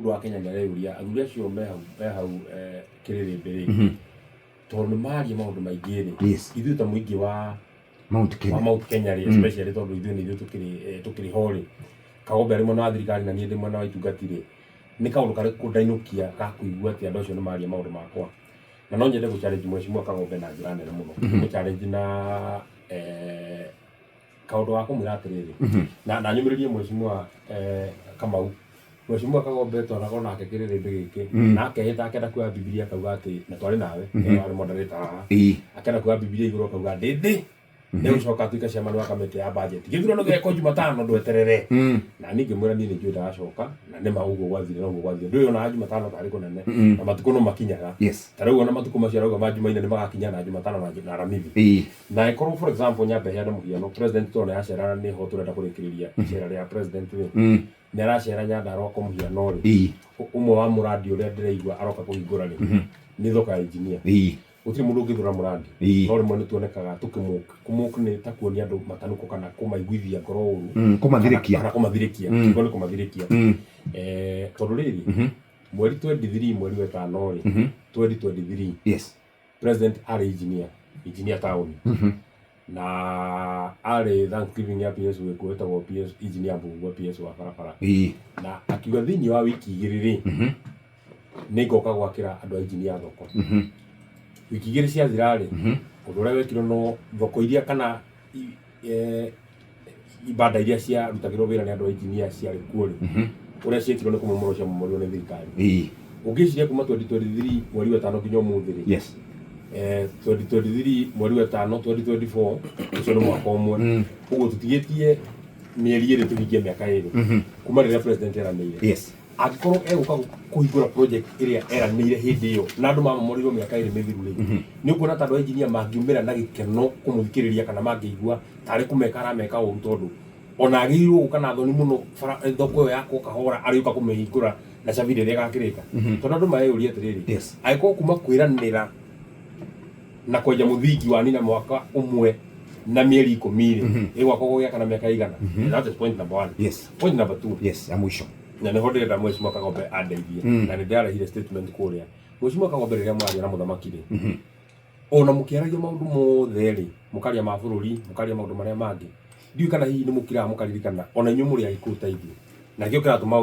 Mũndũ wa Kenya nĩ areyũria athuri acio me hau me hau eh, kĩrĩrĩmbĩ rĩ, tondũ nĩ maria maũndũ maingĩ rĩ, ithuĩ ta mũingĩ wa Mount wa Kenya. Mount Kenya rĩ, especially tondũ ithuĩ nĩ ithuĩ tũkĩrĩ tũkĩrĩ ho rĩ, Kagombe arĩ mwena wa thirikari na niĩ ndĩ mwena wa itungati rĩ, nĩ kaũndũ karĩkũ ndainũkia ga kũigua atĩ andũ acio nĩ maria maũndũ makwa? Na no nyende gũ challenge Mheshimiwa Kagombe na njĩra nene mũno, gũ challenge na kaũndũ ga kũmwĩra atĩrĩrĩ, na nyũmĩrĩrie Mheshimiwa Kamau. Mheshimiwa Kagombe twaragwo nake kĩrĩrĩmbĩ gĩkĩ na akehĩta akenda kuoya Bibilia akauga atĩ na twarĩ nawe warĩ moderator haha, akenda kuoya Bibilia igũrũ akauga ndĩndĩ nĩgũcoka atuĩke chairman wa kamĩtĩ ya budget, gĩthurano gĩgekwo Jumatano, ndweterere. Na niĩ ngĩmwĩra niĩ nĩ njũĩ ndagacoka, na nĩma ũguo gwathire noguo gwathire. Ndũĩ ona Jumatano tarĩ kũnene na matukũ no makinyaga. Ta rĩu ona matukũ macio arauga ma Jumaine nĩ magakinya na Jumatano na Aramithi. Na ĩkorwo, for example, nyambe heane mũhiano, president tondũ nĩ aracera na nĩho tũrenda kũrĩkĩrĩria icera rĩa president rĩ, nĩ aracera Nyandarua kwa mũhiano rĩ, ũmwe wa mũrandi ũrĩa ndĩraigua aroka kũhingũra rĩ, nĩ thoko ya engineer. Gũtirĩ mũndũ ũngĩthũra mũrandi, no rĩmwe nĩ tuonekaga tũkĩmũk kũmũk nĩ ta kuonia andũ matanuko kana kũmaiguithia ngoro ũru. Kũmathirĩkia. Kana kũmathirĩkia. Kiugo nĩ kũmathirĩkia. Tondũ rĩrĩ, mweri 23 mweri wa ĩtano rĩ, 2023, president arĩ engineer, engineer town, na arĩ Thanksgiving ya PS wĩkuo wĩtagwo PS engineer Mbugua, PS wa barabara, na akiuga thĩinĩ wa wiki 2 rĩ, nĩ ngoka gwakĩra andũ a engineer thoko. Wiki 2 ciathira rĩ, ũndũ ũrĩa wekirwo no thoko iria kana ibanda iria ciarutagĩrwo wĩra nĩ andũ a engineer ciarĩ kuo rĩ, ũrĩa ciekirwo nĩ kũmomorwo ciamomorirwo nĩ thirikari. Ũngĩciria kuma 2023 mweri wa ĩtano nginya ũmũthĩ rĩ, 2023 mweri wa ĩtano 2024, ũcio nĩ mwaka ũmwe. Ũguo tũtigĩtie mĩeri 2 tũhingie mĩaka 2 kuma rĩrĩa president eranĩire. Angĩkorwo egũka kũhingũra project ĩrĩa eranĩire hĩndĩ ĩyo na andũ mamomorirwo mĩaka 2 mĩthiru rĩ, nĩ ũkuona ta andũ a engineer mangiumĩra na gĩkeno kũmũthikĩrĩria kana mangĩigua tarĩ kũmeka arameka ũru? Tondũ ona agĩrĩirwo gũka na thoni mũno bara thoko ĩyo yakwo kahora arĩũka kũmĩhingũra na cabi rĩrĩa ĩgakĩrĩka, tondũ andũ mareyũria atĩrĩrĩ, angĩkorwo kuma kwĩranĩra na kwenja mũthingi wa nina mwaka ũmwe na mĩeri 10 rĩ, ĩgwakwo gũgĩaka na mĩaka igana? That is point number one. Point number two. Yes, ya mũico. Na nĩho ndĩrenda Mheshimiwa Kagombe andeithie, na nĩ ndĩrarehire statement kũrĩa. Mheshimiwa Kagombe, rĩrĩa mũraria na mũthamaki rĩ, ona mũkĩaragia maũndũ mothe rĩ, mũkaria ma bũrũri, mũkaria maũndũ marĩa mangĩ, ndiũĩ kana hihi nĩ mũkiraga mũkaririkana ona inyuĩ mũrĩ Agĩkũyũ ta ithuĩ, na kĩo kĩratũma.